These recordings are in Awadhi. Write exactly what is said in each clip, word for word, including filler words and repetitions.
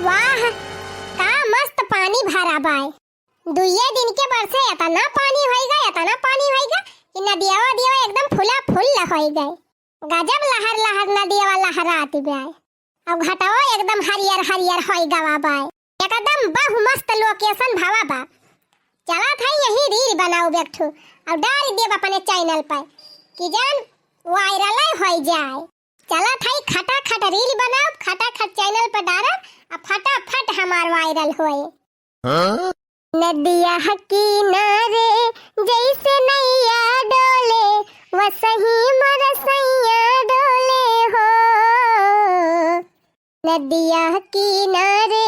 वाह, का मस्त पानी भरा बाय। दुइये दिन के बरसे एतना पानी होइगा, एतना पानी होइगा कि नदियावा दियावा एकदम फुला फुल होइगा। गजब लहर लहर नदियावा लहरात बाय। अब घटवा एकदम हरियर हरियर होइगा बाय। एकदम बहु मस्त location भवा बा। चलत है यही reel बनाउब एक ठो और डाल देब अपने channel पर कि जान viral होइ जाए। चलत है खटाखट reel बनाउब, खटाखट channel पर डालब आ फटाफट हमार viral होए। हाँ? नदिया किनारे जैसे नैया डोले, वसही मोर सैया डोले हो। नदिया किनारे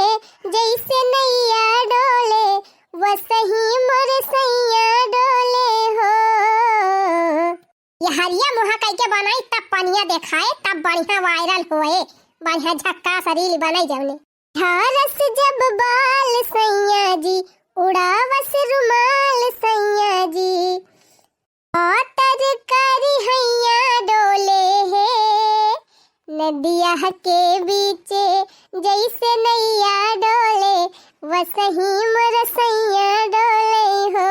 जैसे नैया डोले, वसही मोर सैया डोले हो। ये हरिया मुहा कइके बनाई, तब पनिया देखाए, तब बढ़िया viral होए, बढ़िया झक्कास reel बने जौने। ढारस जब बाल सैया जी, उड़ावस रुमाल सैया जी, पातर करी हैया डोले हे, नदिया के बीचे जैसे नैया डोले, वसही मोर सैया डोले हो।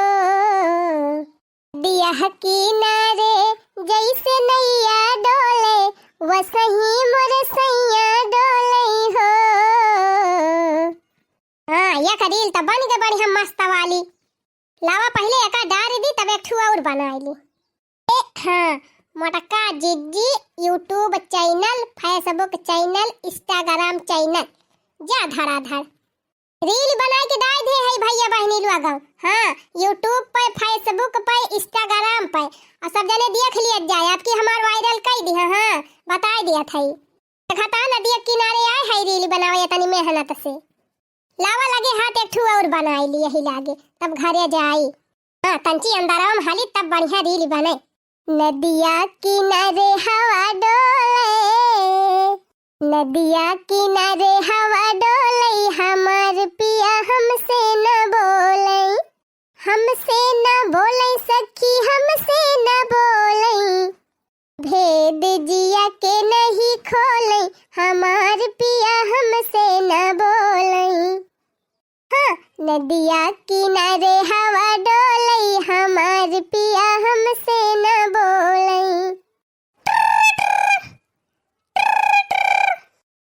नदिया किनारे जैसे नैया डोले, वसही मोर सैया डोले हो। हाँ, एक reel त बन गए बढ़िया मस्त वाली। लावा पहिले एका डार दी, तब एक ठू और बनाई ली। ए, हाँ, मोटका जिज्जी YouTube channel, Facebook channel, Instagram channel, जा धड़ाधड़। Reel बनाई के डाल दे है भैया बहिनी लोग। हाँ, YouTube पे, Facebook पे, Instagram पे, और सब जने देख लिया जाए, आपकी हमार viral कर दी है। हाँ, बताई दिया था। देखा था नदिया किनारे आए है reel बनावे तनी मेहनत से। लावा लगे हाथ एक ठू और बनाई ली यही लागे, तब घरे जाई। हाँ, तंची अंदरवा में हाली तब बढ़िया reel बने। नदिया किनारे हवा डोले, नदिया किनारे हवा डोले, हमार पिया हमसे न बोले, हमसे न बोले सखी, हमसे न बोले। भेद जिया के नहीं खोले, हमार पिया हमसे न बोले। हाँ, नदिया किनारे हवा डोले, हमार पिया हमसे न बोले।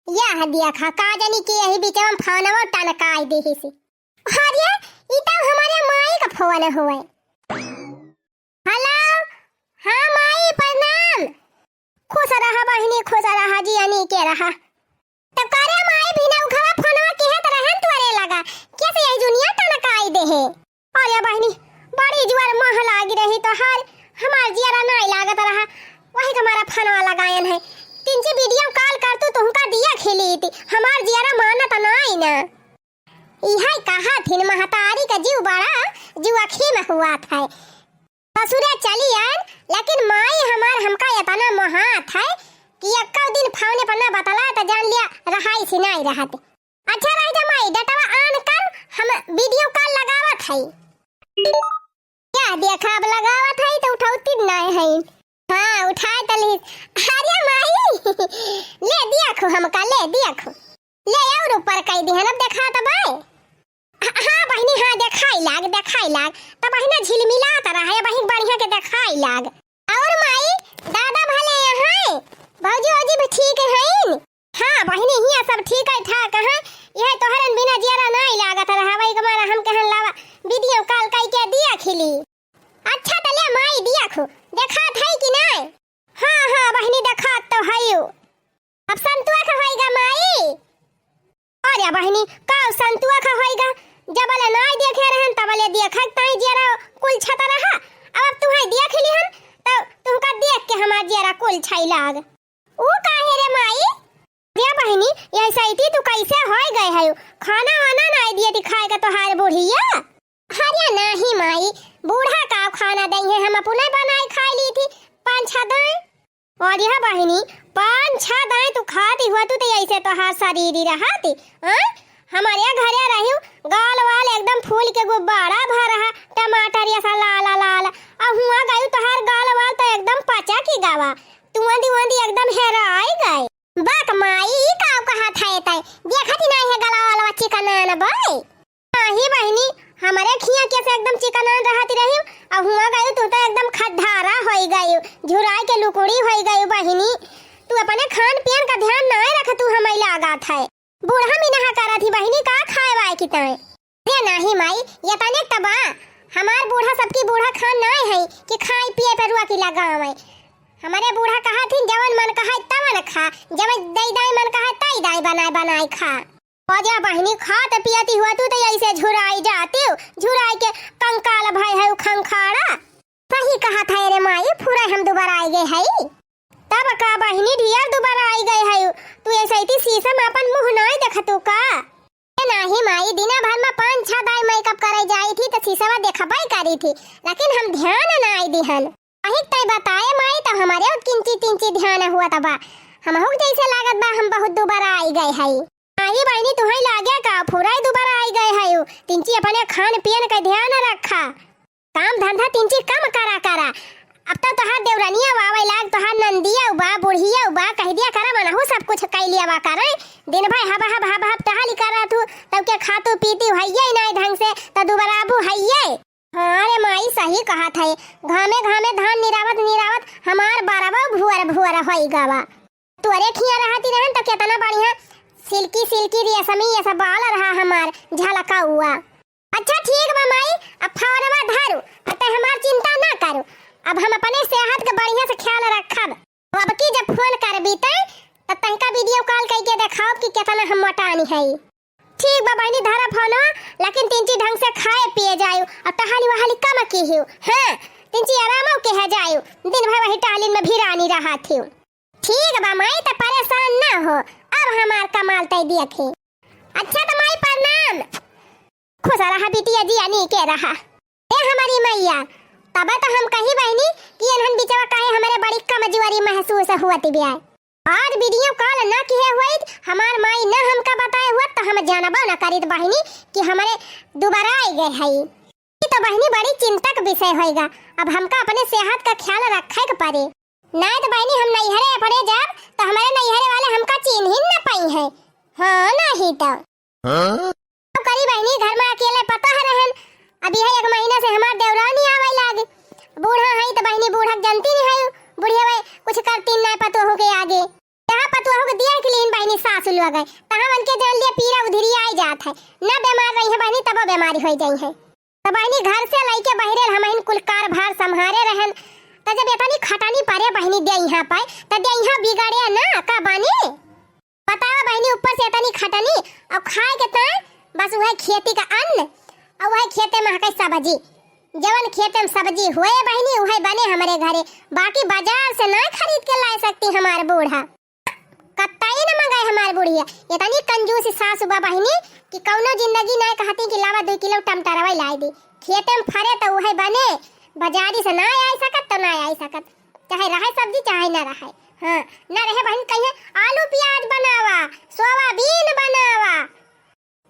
यह देखा, का जानी के यही बीच में फोनवा टनकाई देही से। अरे, ई तो हमारे माई का फोन हुए। हेलो, हाँ माई, प्रणाम। खुश रहा बहिनी, खुश रहा, जियनी के रहा। तब का रे माई, बिना उघवा फोनवा किहे त रहन तोरे लगा, कैसे यही दुनिया टनकाई दे है? अरे बहिनी, बड़ी जुआर मोह लागी रही तोहार, हमार जियरा नाई लागत रहा, वही तुम्हारा फोनवा लगायन है। तिनची video call कर तू, तुमका दिया खिली थी, हमार जियरा मानत नाई ना। इहै कहा थिन महतारी का जीव बड़ा जुआखी में हुआ था। ससुरे चली आन, लेकिन माई हमार हमका इतना मोहात है कि एक्को दिन फोने पर ना बतला त जान लिया रहाई से नाई रहत। अच्छा रह जा माई, dataवा on कर, हम video call लगावत है। क्या देखा, अब लगावत है तो उठौती नाई है। हाँ, उठाए तली। अरे माई, ले दिया खो हमका, ले दिया खो। ले और ऊपर कई दिहन, अब देखा त बाय। ह-, हाँ बहिनी, हाँ, देखाई लाग, देखाई लाग। तब बहिना झिलमिलात रहा है, बहिन बढ़िया के देखाई लाग। और माई, दादा भले हैं? भौजी, भौजी भी ठीक हैं? हाँ बहिनी, हियाँ सब ठीक है, ठाक है। यह तोहरन बिना जियरा नाई लागत रहा, वही के मारा हम कहन लावा, video call कई के दिया खिली। अच्छा, त ले माई, दिया खो, देखात है कि नाई? हाँ, हाँ बहिनी, देखात तो है। अब संतुआ का होइगा माई? अरे बहिनी, का संतुआ का होइगा? जबले नाई देखे रहन, तबले देखत ताई जियरा कुल छता रहा। अब, अब तुहैं देख लिहन, त तुहका देख के हमार जियरा कुल छाई लाग। ऊ काहे रे माई? रे बहिनी, ऐसे ही तू कैसे होई गए है? खाना वाना नाई दिए थी खाए का तोहार बुढ़िया? अरे नाही माई, बूढ़ा का खाना दई है, हम अपने बनाए खाई ली थी पाँच छह दाएं। और यह बहिनी, पाँच छह दाएं तू खाती हुआ, तू तो ऐसे तोहार शरीर ही रहा थी, हाँ? हमारे घरे रही, गाल वाल एकदम फूल के गुब्बारा भर रहा, टमाटर ऐसा लाल लाल, और हुआ गई तोहार गाल वाल तो एकदम पचा की गवा, तुआंदी उआंदी एकदम हेराई गए। बक माई, ई का कहत है तै? देखत ही नाही है गला वाला अबे, नाही बहिनी, हमरे खिया के से एकदम चिकनान रहत रही, अब हुआ गयू तू तो एकदम खद्धारा होई गयू, झुराई के लुकुड़ी होई गयू बहिनी। तू अपने खान पियन का ध्यान नाय रख, तू हमें लागत है। बूढ़ा मिनहा करत ही बहिनी, का खाए वाए की ताए? अरे नाही माई, ये तने त बा, हमार बूढ़ा सबकी बूढ़ा खान नाय है कि खाए पिए पे रुआ की लगावे। हमरे बूढ़ा कहा थी, "जवन मन कहा तवन खा, जवन दई दाई मन कहा तई दाई बनाए बनाए खा।" अरे बहिनी, खात पियती हुआ तू तो ऐसे झुराई जाती हो, झुराई के कंकाल भय है खंखाड़ा। सही कहा था रे माई, पूरा हम दुबारा आए गए है। तब का बहिनी ढियर दुबारा आई गए है, तू ऐसे इतनी शीशा में अपन मुंह नाय देखतू का? ए नाही माई, दिना भर में पाँच छह दाई मेकअप करे जाई थी तो शीशा में देखबे करी थी, लेकिन हम ध्यान नाय दिहन। अहिक तय बताए माई, तो हमारे किंची तिंची ध्यान हुआ तबा, हमहू के जैसे लागत बा हम बहुत दुबारा आई गए है। नाही बहिनी, तुहई लागे का फुराई दुबारा आई गए है, तिंची अपने खान पियन का ध्यान रखा। काम धंधा तिंची कम करा करा। अब तो तोहार देवरनिया आवे लाग, तोहार नंदिया बा, बुढ़िया बा, कह दिया करा मनहु सब कुछ कई लिया बा करे। दिन भर हब हब हब हब टहली कर रहत हूँ, तब के खातू पीती हइये नाय ढंग से, त दुबराबू हइये। हाँ रे माई, सही कहत है, घामे घामे धान निरावत निरावत हमार बरवा भुअर भुअर होई गवा। तोरे खिया रहती रहन त केतना बढ़िया सिल्की सिल्की रेशमी ये सब बाल रहा हमार झलका हुआ। अच्छा ठीक बा माई, अब फोनवा धरू, अब तै हमार चिंता ना करू, अब हम अपने सेहत के बढ़िया से ख्याल रखब। अब की जब फोन करबी तै, तब तनका वीडियो कॉल कइके देखाओ कि केतना हम मोटानी है। ठीक बा बहिनी, धरा फोनवा, लेकिन तिंची ढंग से खाए पिए जायु, अब टहली वहली कम की हियो। हाँ, तिंची आरामो के है जायु, दिन भर वही टहलिन में भिरानी रहा थी। ठीक बा माई, त परेशान ना हो, अब हमार कमाल तै देखी। अच्छा त माई प्रणाम। खुश रहा बिटिया, जिया नीके रहा। ए हमारी मैया, तबे त हम कही बहिनी कि एनहन बिचवा काहे हमरे बड़ी कमजोरी महसूस हुअत बिया। आज वीडियो कॉल ना किहे होइत, हमार माई ना हमका बताए हुअत त हम जानबो ना करीत बहिनी कि हमरे दुबराए गए हई। ई त बहिनी बड़ी चिंता के विषय होइगा। अब हमका अपने सेहत का ख्याल रखे के पड़े। नाय त बहिनी हम नैहरे अपने जाब त हमरे नैहरे वाले हमका चिन्हिन न पाई है। हाँ, नाही त। हाँ? अब करी बहिनी, घर में अकेले पतोह रहन। अब यह एक महीना से हमार देवरानी आवे लागे। बूढ़ा है त बहिनी बूढ़ा के जनती नहीं है। बुढ़िया वे कुछ करती ना पतोह के आगे। जहाँ पतोह के दिया के लीन बहिनी सासु लोग है, तहाँ उनके जान लिए पीरा उधिरी आई जात है। न बीमार रही है बहिनी, तब बीमारी हो जाई है। त बहिनी घर से लइके बहिरेल हमहिन कुल कारभार संभारे रहन। त जब एतनी खटनी परे बहिनी दे यहाँ पे, त दे यहाँ बिगड़े ना का बानी? बतावा बहिनी, ऊपर से एतनी खटनी, अब खाए के ताय बस वह खेती का अन्न, और वह खेते में हके सब्जी। जवन खेते में सब्जी हुए बहिनी, वह बने हमरे घरे, बाकी बाजार से ना खरीद के ला सकती हमार बूढ़ा। कतई न मंगाए हमार बुढ़िया। इतनी कंजूस सासु बा बहिनी कि कौनो जिंदगी नाय कहती कि लावा दो किलो टमाटरवा लाई दी। खेते में फरे त उहे बने, बाजारी से नाय आय सकत त नाय आय सकत। चाहे रहे सब्जी चाहे ना रहे। हाँ, ना रहे बहिन कहिए आलू प्याज बनावा, सोयाबीन बनावा।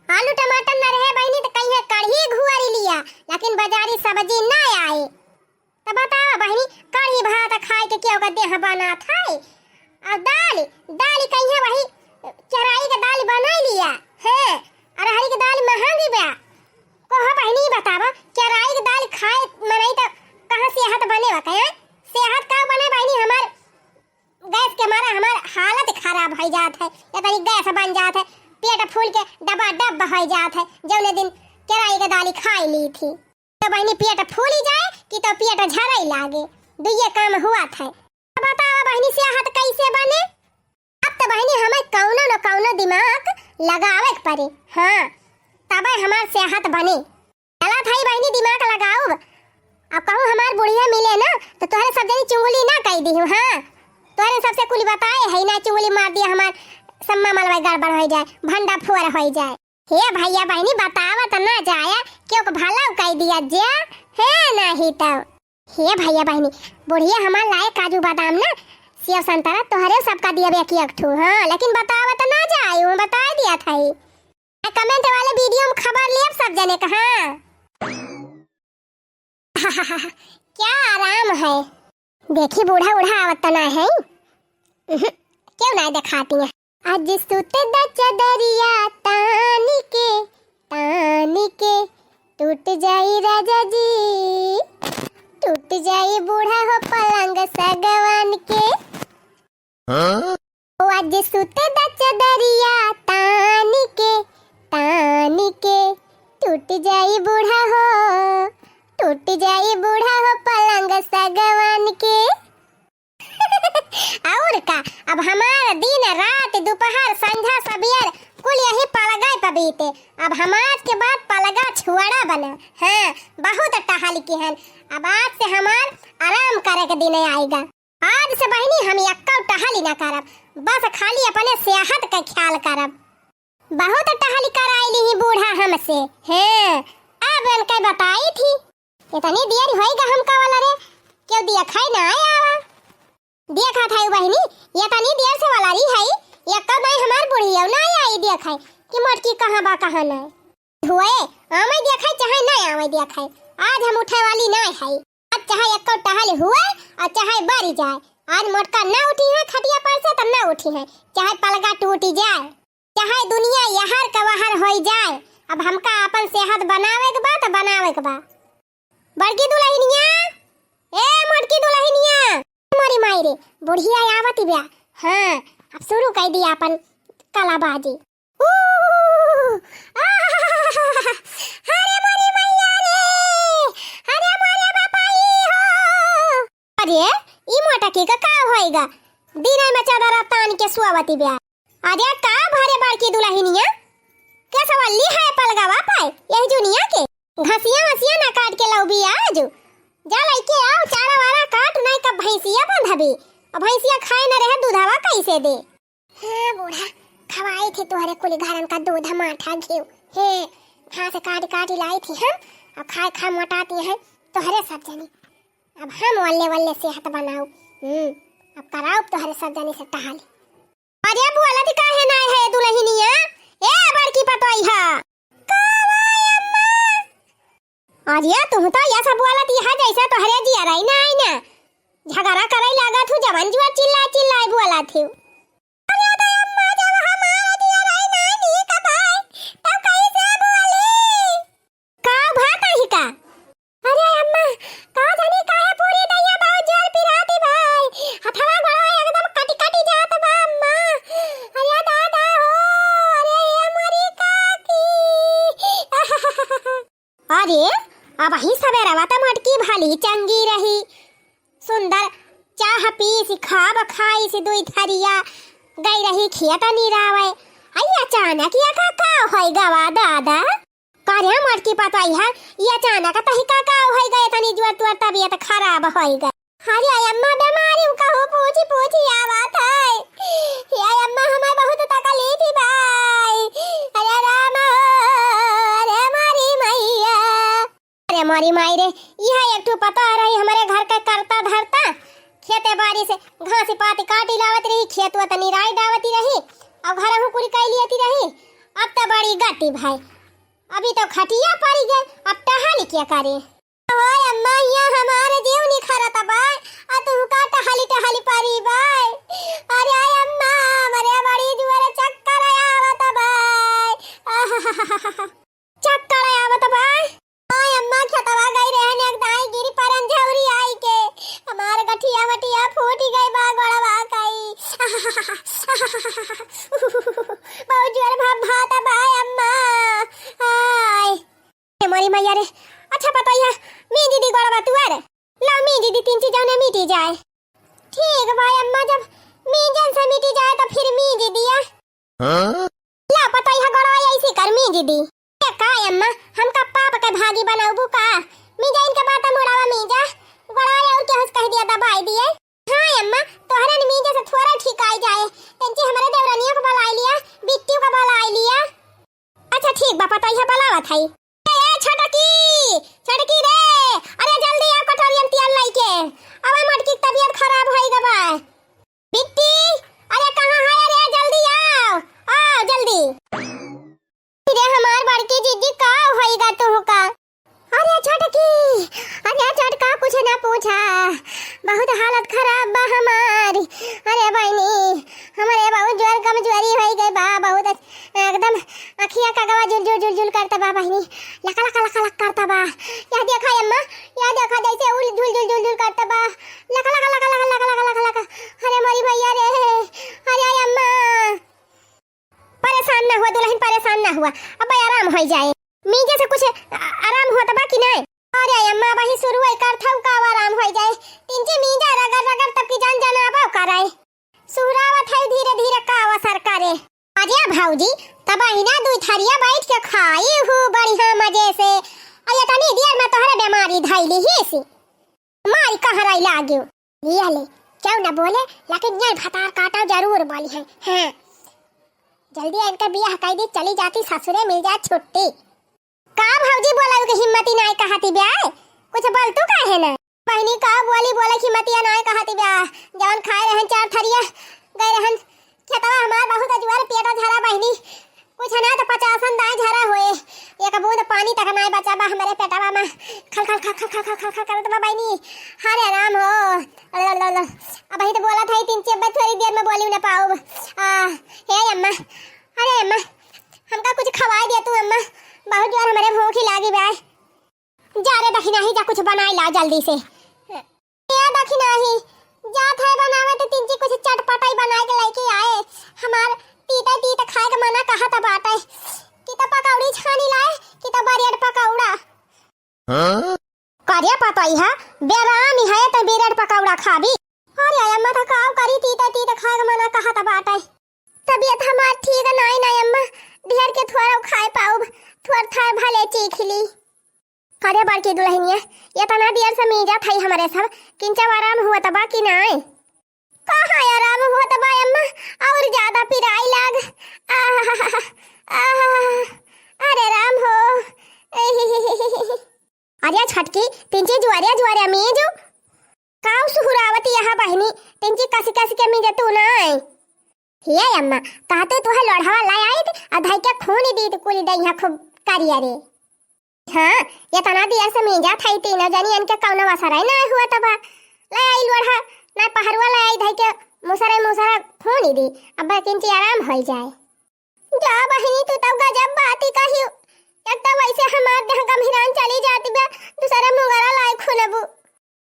आलू टमाटर न रहे बहिनी त कहिए कढ़ी घुआरी लिया, लेकिन बाजारी सब्जी ना आए। त बतावा बहिनी, कढ़ी भात खाए के केहू का देह बनात है? और दाल, दाल कहिए वही केराई के दाल बनाई लिया, हैं? अरहरी के दाल महंगी बा। कहो बहिनी बतावा, केराई के दाल खाए मनई त कहाँ सेहत बने बा, हैं? सेहत का बने बहिनी, हमार गैस के मारे हमार हालत खराब होइ जात है, या तनी गैस बन जात है, पेट फूल के डबा डब होइ जात है, जौने दिन केराई के दाली खाई ली थी। तो बहिनी पेट फूली जाए कि तो पेट झरई लागे, दुइये काम हुआ था। अब बतावा बहिनी सेहत कैसे बने? अब तो बहिनी हमें कौनो न कौनो दिमाग लगावे के पड़े, हाँ, तबे हमार सेहत बने। चला थाई बहिनी दिमाग लगाउब। अब कहूँ हमार बुढ़िया मिले ना, तो तोहरे सब जनी चुंगली ना कई दी हूँ। हाँ, तोहरे सबसे कुल बताए है ना, चुंगली मार दिया हमार सम्मा मलवा गड़बड़ हो जाए, भंडा फोर हो जाए। हे भैया बहिनी बतावा त ना जाया, क्यों को भला कई दिया जे, है नहीं तो। हे भैया बहिनी, बुढ़िया हमार लाए काजू बादाम ना, सेव संतरा तोहरे सबका दिया बे एक एक ठू। हाँ, लेकिन बतावा त ना जाए, वो बता दिया था ही। आ comment वाले वीडियो में खबर लेब सब जने का, हाँ। क्या आराम है। देखी बूढ़ा उढ़ा आवत त ना है। उहुं, क्यों ना दिखाती है। आज सुत द चदरिया तानी के, तान के टूट जाई राजा जी, टूट जाई बूढ़ा हो पलंग सगवान के। हाँ? ओ आज सुते द चदरिया तान के, तान के, टूट जाई बूढ़ा हो, टूट जाई बूढ़ा हो पलंग सगवान के। और का, अब हमार दिन रात, दोपहर, संझा, सबेर कुल यही पलगै प बीते। अब हम आज के बाद पलगा छुअड़ा बना। हाँ, बहुत टहल के हन। अब आज से हमार आराम करे के दिन आएगा। आज से बहिनी हम एक्को टहली ना करब, बस खाली अपने सेहत के ख्याल करब। बहुत टहली कराई ली ही बूढ़ा हमसे। हाँ, अब इनके बताई थी। इतनी देर होई गा हमका वाला रे, केहू देखै ना आवा। देखा था बहिनी, इतनी देर से वाला रही है, एक्को दाई हमार बुढ़िया ना आई देखै कि मोटकी कहाँ बा, कहाँ नहीं। हुए, आवे देखै चाहे ना आवे देखै, आज हम उठे वाली ना है। आज चाहे एक्को टहल हुए और चाहे बरी जाए, आज मोटका ना उठी है खटिया पर से तो ना उठी है, चाहे पलगा टूटी जाए। चाहे दुनिया यहर का वहर होई जाए, अब हमका आपन सेहत बनावे के बा त बनावे के बा। बड़की दुलहिनिया, ए मोटकी दुलहिनिया, मोरी माई रे, बुढ़िया आवत बिया। हाँ, अब शुरू कर दी आपन कलाबाजी। ऊ, आ, अरे मोरी मैया रे, अरे मोरे बापाई हो। अरे, ई मोटकी का का होइगा? दिने में चादर तान के सुआवती बिया। अरे का भरे बड़की दुलहिनिया? के सवल्ली है पलगवा पाए, यही जुनिया के? घसिया वसिया ना काट के लौबी आजू। जा लइके आओ, चारा वारा काट, नहीं कब भैंसिया बंधबी। अब भैंसिया खाए न रहे, दूधवा कैसे दे? हाँ बूढ़ा, खवाई थी तोहरे कुली घरन का दूध, माठा, घीव। हे, घास काट काट लाई थी हम, अब खाए खाए मोटाती हैं तोहरे सब जनी। अब हम वल्ले वल्ले सेहत बनाऊ। हम्म, अब कराऊ तोहरे सब जनी से टहल। अरे बोलत काहे नाय है दुलहिनिया? ए बड़की पतोहिया। का भाई अम्मा? अरे तू तो ये सब बोलत यह जैसे तोहरे जिया रही ना आई ना। झगड़ा करे लागत हूँ जवन जुआ चिल्ला चिल्ला बोलत हूँ। अरे तो अम्मा जब हमारा जिया रही ना नीक भाई, तब कैसे बोली? का भात आही का? अरे अम्मा, का जानी काहे पूरी दैया बहुत जोर पिराती भाई। हथवा गोड़वा एकदम कटी कटी जात बा अम्मा। अरे दादा हो, अरे ये मोरी काकी। अरे, अबहीं सबेरवा त मोटकी भली चंगी रही। सुंदर चाह पीस, खाब खाइस दुई थरिया, गई रही खेत निरावे। आई अचानक ये का, का होई गवा दादा? का रे मोटकी पतोहिया, ये अचानक तही का का होई गए, तनी जुअर तुअर तबियत खराब होई गए। अरे अम्मा, बीमारी कहूँ पूछी पूछी आवत है। ये अम्मा, हमार बहुत तकलीफ ही भाई। अरे राम हो, अरे मोरी मैया। अरे मोरी माई रे, यह एक ठो पतोह रही हमरे घर के करता धरता, खेते बारी से घास पात काटी लावत रही, खेत वत निराई डावती रही, अब घर हूँ कुरी कई लियती रही। अब त बड़ी गति भाई, अभी तो खटिया पड़ी गए, अब टहल क्या करे? ओए अम्मा, हिया हमार जीव निखरत बा, आ तू का टहली टहली परी बा? अरे अम्मा, हमरे बड़ी जुअर चक्कर आवत बा। चक्कर आवत बा। ओए अम्मा, खेतवा गई रहन, एक दाई गिरी परन झौरी आई के, हमार गठिया वटिया फूटी गई बा, गोड़वा कई। बहुत जोर भाप भात बा अम्मा। हाय। ए मोरी मैया रे, अच्छा पतोहिया, मींज दी गोड़वा तुअर। लाओ मींज दी तीन चीज जौने मिटी जाए। ठीक भाई अम्मा, जब मींजन से मिटी जाए तो फिर मींज दिया। हाँ? ला पतोहिया गोड़वा ऐसी कर मींज दी। ए का अम्मा, हमका पाप के भागी बनाउबू का? मींजा इनके बात मुड़ावा मींजा, गोड़वा और केहू से कह दिया दबाई दिए। हाँ अम्मा, तोहरे न मींजे से थोड़ा ठीक आई जाए। तेंची हमरे देवरनिया को बुलाई लिया, बिट्टियों को बुलाई लिया। अच्छा ठीक बा, पतोहिया बुलावत हई। ए, ए, छोटकी, छोटकी रे, अरे जल्दी आओ कटोरियन तेल लइके। अबे मोटकी के तबियत खराब होई गबा। बिट्टी, अरे कहाँ है? अरे जल्दी आओ, आओ जल्दी। रे हमार बड़की जीजी का होई गा तुहका? अरे छोटकी, अरे छोटका कुछ ना पूछा, बहुत हालत खराब बा हमार। अरे बहिनी, हमरे बहुत जोर कमजोरी हो गए बा, बहुत अच-, एकदम अखिया का गवा जुल जुल जुल जुल करता बा बहिनी, लका लका लका लक करता बा। या देखा अम्मा, या देखा जैसे उल जुल जुल जुल जुल करता बा, लका लका लका लका लका लका लका लका। अरे मोरी भैया रे, अरे अम्मा। परेशान ना हुआ दुलहिन, परेशान ना हुआ, अब आराम होइ जाए। मीजे से कुछ आ-, आराम होत बा कि नाय? अरे अम्मा, वही शुरू है, कर था का आराम होइ जाए। तिनची मीजा रगड़ रगड़ तब की जान जाना अब कराए। सुहरावत है धीरे धीरे का असर करे। अरे भौजी, तब अहिना दुई थरिया बैठ के खाई हूँ बढ़िया मजे से। अरे तनी देर में तोहरे बीमारी धैली ही सी। मारी कहाँ रही लाग्यो। ये ले, क्यों न बोले, लेकिन ये भतार काटा जरूर बोली है। हाँ, जल्दी इनका बियाह कर दी, चली जाती ससुरे, मिल जाए छुट्टी। का भौजी बोला के हिम्मती नाय कहती ब्याह, कुछ बोल तू काहे ना? बहिनी का बोली बोला हिम्मतिया नाय कहती ब्याह, जवन खाए रहन चार थरिया, गए रहन खेतवा हमार बहुत अजुआर पेटा झरा बहिनी, कुछ ना तो पचासन दाएं झरा होए, एक बूंद पानी तक नाय बचा बा हमरे पेटवा में, खल खल खल खल खल खल खल खल करत बा बहिनी। हरे राम हो, अरे लो, लो, लो। अब ही तो बोला था ही तीन चेब्बे, थोड़ी देर में बोली ना पाऊब। आ, हे अम्मा, अरे अम्मा, हमका कुछ खवाए दे तू अम्मा, बहुत जोर हमरे भूख ही लागी बा। जा रे दखिनाही, जा कुछ बनाए ला जल्दी से। ए दखिनाही, जात है बनावे तो तिनची कुछ चटपटाई बनाए के लेके आए। हमार तीता तीता खाए के मना कहत बाटे। कि तो पकौड़ी छानी लाए, कि तो ब्रेड पकौड़ा। हाँ? करे पतई है, बेरामी है तो ब्रेड पकौड़ा खाबी। अरे अम्मा, तो काव करी, तीता तीता खाए के मना कहत बाटे। तबीयत हमार ठीक नाई ना अम्मा, ढेर के थोड़ा खाए पाउब, थोड़ थार भले चीख ली। करे बड़की दुलहिनिया, इतना देर से मीजा थई हमरे सब, किंचा आराम हुआ तबा कि नाई? कहाँ आराम हुआ तबा अम्मा, और ज्यादा पिराई लाग। आह, आह, अरे राम हो। अरे छटकी, तिनची जुआरिया जुआरिया मीजू। काउ सुहुरावती यहाँ बहिनी, तिनची कसी कसी के मीजे तू नाई। हे अम्मा, कहते तुहे लोढ़वा लाई आइत, आ धई के खून दीत कुल दइहा खूब करिया रे। हाँ, इतना देर से मीजा थई तीनों जनी, इनके कौनो असर है ना हुआ तबा। लाई आई लोढ़ा, ना पहरुआ लाई आई धई के मुसरे मुसरा खून दी, अब किंची आराम होई जाए। जा बहिनी, तू तब गजब बाती कही। एक तो वैसे हमार देह गंभीरान चली जाती बा, दूसरे मुंगरा लाए खुनबू।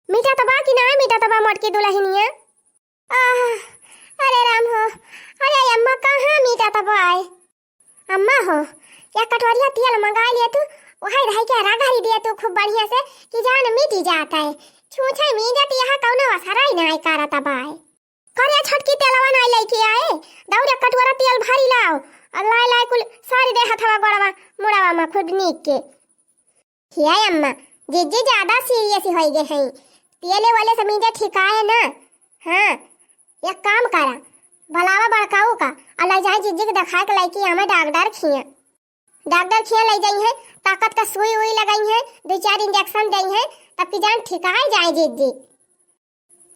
मीठा तबा कि ना मीठा तबा मोटकी दुलहिनिया? आह, अरे राम हो, अरे अम्मा कहाँ मीठा तबा आए? अम्मा हो, या कटोरिया तेल मंगा लिए तू, वही रह के रगड़ी दिए तू खूब बढ़िया से कि जान मिटी जाता है। छूछे मीजत यहाँ कौनो असर ही ना करत बा। करे छटकी तेलवा ना लेके आए, दौरे कटोरा तेल भरी लाओ, और लाए लाए कुल सारी दे हथवा गोड़वा मुड़वा में खूब नीक के। हे अम्मा, जिज्जी ज्यादा सीरियस होई गए हैं, तेले वाले से मीजा ठिकाए ना। हाँ, एक काम करा, बुलावा बड़काऊ का, और ले जाए जिज्जी के दिखाए के लेके हमें डॉक्टर खिया। डॉक्टर खिया ले जाई है, ताकत का सुई उई लगाई है, दो चार इंजेक्शन दई है, तब की जान ठिकाए जाए जिज्जी।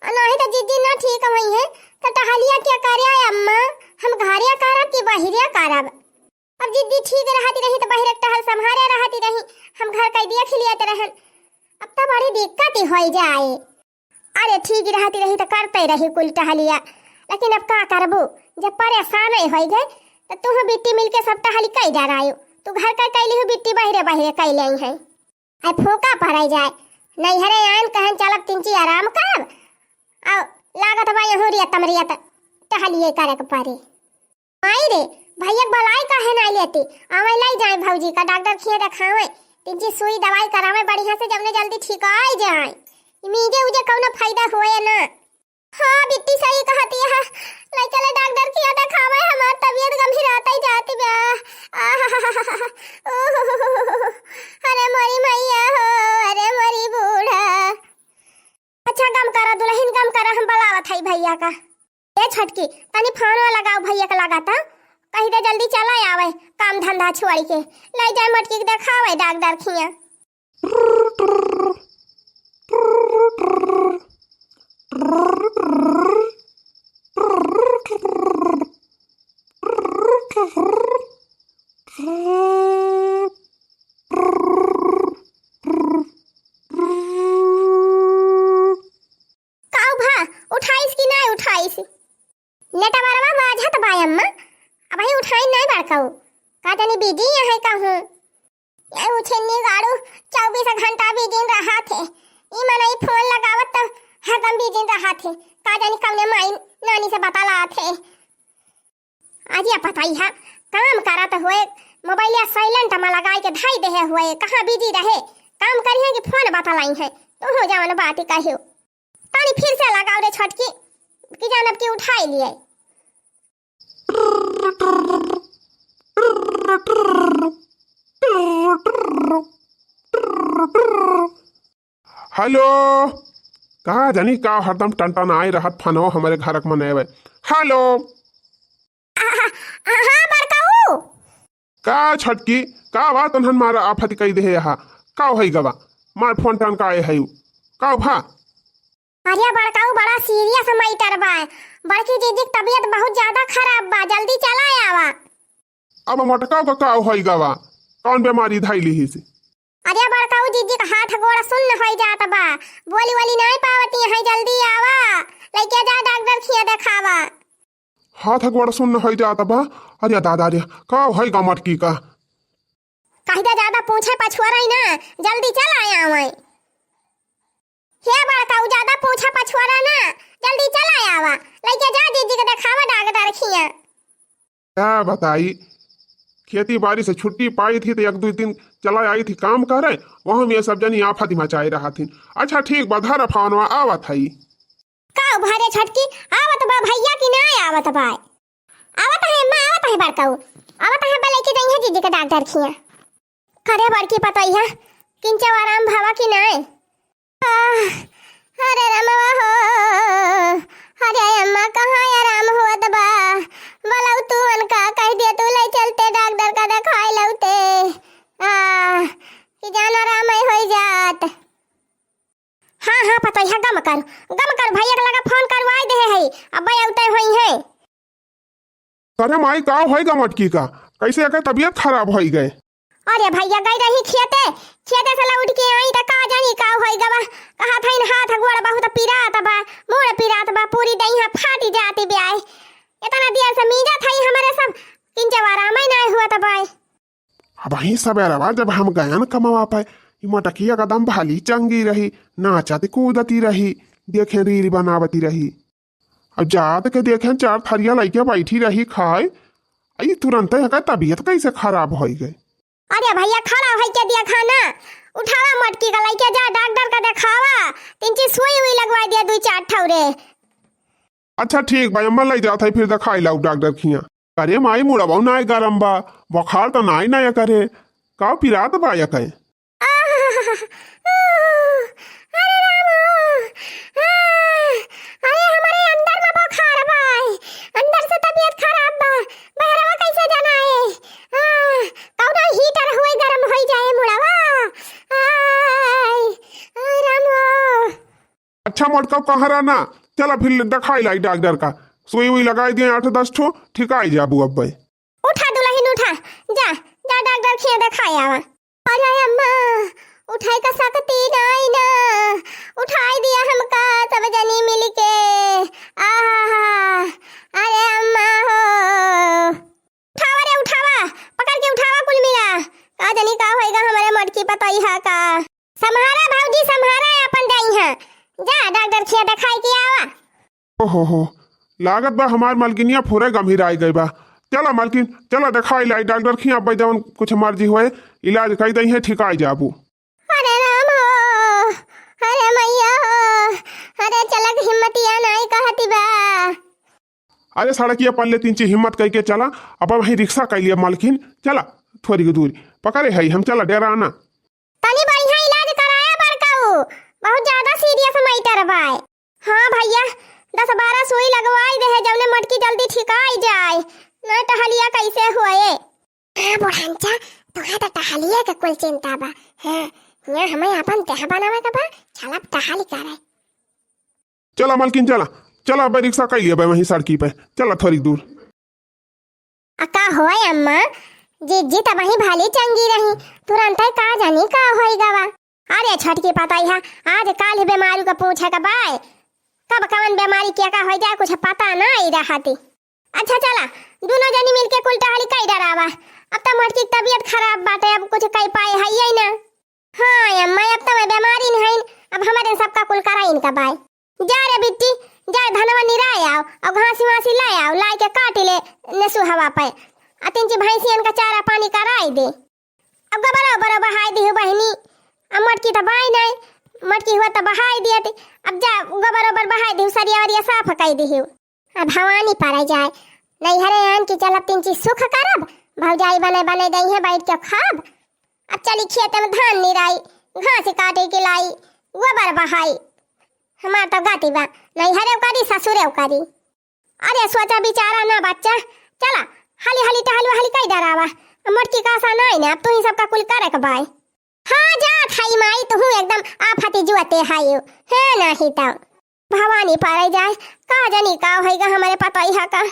आ नाही तो जिज्जी ना ठीक होई है, तो टहलिया क्या करे आए अम्मा? हम घरे करब कि बहिरे करब? अब जिज्जी ठीक रहती रही तो बहिरे टहल संभारे रहती रही, हम घर का देख लियत रहन। अब तो बड़ी दिक्कत ही होई जाए। अरे ठीक रहती रही तो करते रही कुल टहलिया, लेकिन अब का करबू, जब परेशान ही होई गए तो तू बिट्टी मिलके सब टहली कई डरायो। तू घर का कैली हो बिट्टी, बहिरे बहिरे कैले है। आए फूका पड़े जाए, नैहरे आन कहन चलब तिनची आराम करब, और लागत बा यहूँ रियत तमरियत टहलिए करे के पड़ी। माई रे, भैया के बलाई काहे ना लेती, आवे लाई जाए भौजी का डॉक्टर खिए देखावे, तिनची सुई दवाई करावे बढ़िया से, जौने जल्दी ठिकाई जाए। मीजे उजे कौनो फायदा होए ना। हाँ, बिट्टी सही कहती है। लइका ले डॉक्टर किया देखावे, हमार तबीयत गंभीरात ही जाती बा। आहाहाहा। ओहो। अरे मोरी मैया हो, अरे मोरी बूढ़ा। अच्छा, गम करा दुलहिन, गम करा, हम बुलावत हई भैया का। ए छटकी, तनी फोन लगाओ भैया का लगा त, कही दे जल्दी चला आवे, काम धंधा छोड़ के, ले जाए मोटकी के देखावे डॉक्टर खिया। काऊ भा, उठाइस कि नाय उठाइस? नेटवरवा बाझत बा अम्मा, अबही है नहीं बड़कऊ, का जानी busy है कहूँ। ये उछिन्नी गाड़ू चउबीस घंटा busy रहत है। ई मनई फोन लगावत त हरदम busy रहत है। का जानी कउने माई नानी से बतलात है। आज ये पता ही है, काम करत हुए मोबाइलिया silent में लगाई के धई देहे हुए, कहाँ busy रहे, काम करिहे कि फोन बतलाई है। तू हो जवन बात कहियो। तनी फिर से लगाओ रे छोटकी, कि जानब कि उठाई लिए। हेलो, का जानी का हरदम टनटनाए रहत फोनवा हमरे घरक मनई। हेलो। हाँ, हाँ, बड़कऊ। का छोटकी, का बा तनहन मारा आफत कई देहे हा? का होई गवा? मार फोन टनकाए है उ। का भा? अरे बड़कऊ, बड़ा serious matter बा। बड़की जीजी की तबीयत बहुत ज्यादा खराब बा, जल्दी चला आवा। अब मोटका का का होई गवा? कौन बीमारी धई लिहिस? अरे बड़कऊ, जीजी का हाथ गोड़ सुन्न होई जात बा, बोली वोली नाई पावती है, जल्दी आवा, लइके जा डॉक्टर खिया देखावा। हाथ गोड़ सुन्न होई जात बा। अरे दादा रे, का होई गा मोटकी का? कहि दे ज्यादा पूछे पछुआ रही ना, जल्दी चला आवा। हे बड़कऊ, ज्यादा पूछा पछुआरा ना, जल्दी चला आवा, लइके जा जीजी के देखावा डॉक्टर खिया। का बताई, खेती बाड़ी से छुट्टी पाई थी तो एक दो दिन चला आई थी काम करे, वहाँ में ये सब जनी आफत मचाए रहा थी। अच्छा ठीक बा, धरा फोनवा, आवत हई। का भरे छोटकी, आवत बा भैया कि ना आवत बा? आवत है अम्मा, आवत है बड़कऊ, आवत है बा, लइके जइहे जीजी के डॉक्टर खिया। करे बड़की पतोहिया, किंचो आराम भवा कि नाय? आह, अरे रामवा हो, अरे अम्मा कहाँ आराम होत बा? बोलऊ तू उनका कहि दिया, तू लइ चलते डॉक्टर का देखाई लउते। आह, कि जान आराम है होई जात। हाँ, हाँ, पतोहिया गम कर, गम कर, भैया के लगा फोन करवाई देहे है, अब अउते होई है। अरे माई, का होई गा मोटकी का? कैसे एकर तबीयत खराब होई गए? अरे भैया, गई रही खेते, खेते से लौट के आई त का जानी का होई गवा। कहा था इन हाथ गोड़ बहुत पिरात बा, मूड़ पिरात बा, पूरी देहिया फाटी जाती बे आए। इतना देर से मीजा था हमरे सब, किंचे आराम ही नहीं हुआ त बाय। अबहीं सबेरवा जब हम गयन कमवा पे, ई मोटकिया एकदम भाली चंगी रही, नाचत कूदती रही, देखे रील बनावती रही। अब जात के देखे चार थरिया लइके बैठी रही खाए, आ ई तुरंते एकर तबीयत कैसे खराब होई गए। अरे भैया, खड़ा होई के देखा ना, उठावा मोटकी का लइके जा डॉक्टर का देखावा, तीन चीज सुई उई लगवाई दिया, दुई चार ठौरे। अच्छा ठीक बा अम्मा, लइ जात है फिर देखाई लाऊ डॉक्टर खिया। अरे माई, मुड़वा नाय गरम बा, बुखार तो नाय ना करे, का पिरात बा या कहे? आह, आह, अरे राम, आह, अरे हमारे अंदर में बुखार बा, अंदर से तबीयत खराब बा, बहरवा कैसे जाना है? आह, कौनो हीटर हुए गरम होई जाए मुड़वा। आय, आय राम। अच्छा मोटका, कहाँ रहना? चला फिर देखाई लाई डॉक्टर का, सुई उई लगाई दिए आठ दस ठो, ठिकाई जाबू अब। उठा दुलहिन उठा, जा, जा डॉक्टर खिया देखाई आवा। अरे अम्मा, उठाई का सकती नाई ना, उठाई दिया हमका सब जनी मिलके। आहा, अरे अम्मा हो, उठावा रे उठावा, पकड़ के उठावा कुल मिला। का जनी का होई गा हमरे मोटकी पतोहिया का। सम्हारा भौजी, सम्हारा अपन दइहा। जा डॉक्टर खिया देखाई के आवा। ओहो हो, लागत बा हमार मलकिनिया फुरे गंभीराई गई बा। चला मलकिन, चला देखाई लाई डॉक्टर खिया, अब जवन कुछ मर्जी होए, इलाज कई दइहे, ठिकाई जाबू। अरे राम हो, अरे मैया हो, अरे चलक हिम्मतिया नाई कहती बा। अरे सड़किया पल्ले तीन चीज हिम्मत कई के चला, अब वहीं रिक्शा कई लिया मलकिन, चला थोड़ी दूर पकड़े है हम, चला डेरा ना। तनी बढ़िया इलाज कराया बड़काऊ, बहुत ज्यादा serious matter बाय। हाँ भैया, दस बारह सुई लगवाई दे है, जौने मोटकी जल्दी ठिकाई जाए, ना टहलिया कैसे होए। हाँ बुढ़ांचा, तुहे तो टहलिया के कुल चिंता बा। हाँ, यहाँ हमें अपन देह बनावे के बा, चल अब टहली करे। चला मलकिन चला, चला अब रिक्शा कई लिया बे वहीं सड़की पे, चला थोड़ी दूर। आ का होय अम्मा, जिज्जी त वहीं भाली चंगी रही, तुरंते का जानी का होई गवा। अरे छोटकी पतोहिया, आज काल ही बीमारी का पूछे का बाय, कब कवन बीमारी क्या का होई जाए कुछ पता ना ही रहती। अच्छा चला, दोनों जनी मिलके कुल टहली सुहवा पे। आ तिनची भैंसियन का चारा पानी कराई दे। अब गोबरो बरो बहाई दिहु बहिनी। अब मटकी त बाई नाई, मटकी हुआ त बहाई दियत। अब जा गोबर ओबर बहाई दिहु, सरिया वरिया साफ कई दिहु। अब भवानी परै जाए, नैहरे आन की चलब तिनची सुख करब, भौजाई बनै बनै दइहैं बैठ के खाब। अब चली खेते में धान निराई, घास काटे के लाई, गोबर बहाई। हमार त गति बा, नैहरे करी ससुरे करी। अरे सोचा बिचारा ना बच्चा, चला हाली हाली टहलुआ हाली कई डरावा। अब मोटकी का आसा नाई ना, अब तुही सबका कुल करे के बाय। हाँ जात हई माई, तुहू एकदम आफती जुअते हई। है नाही त भवानी परै जाए, का जनी का होइगा हमरे पतोहिया का।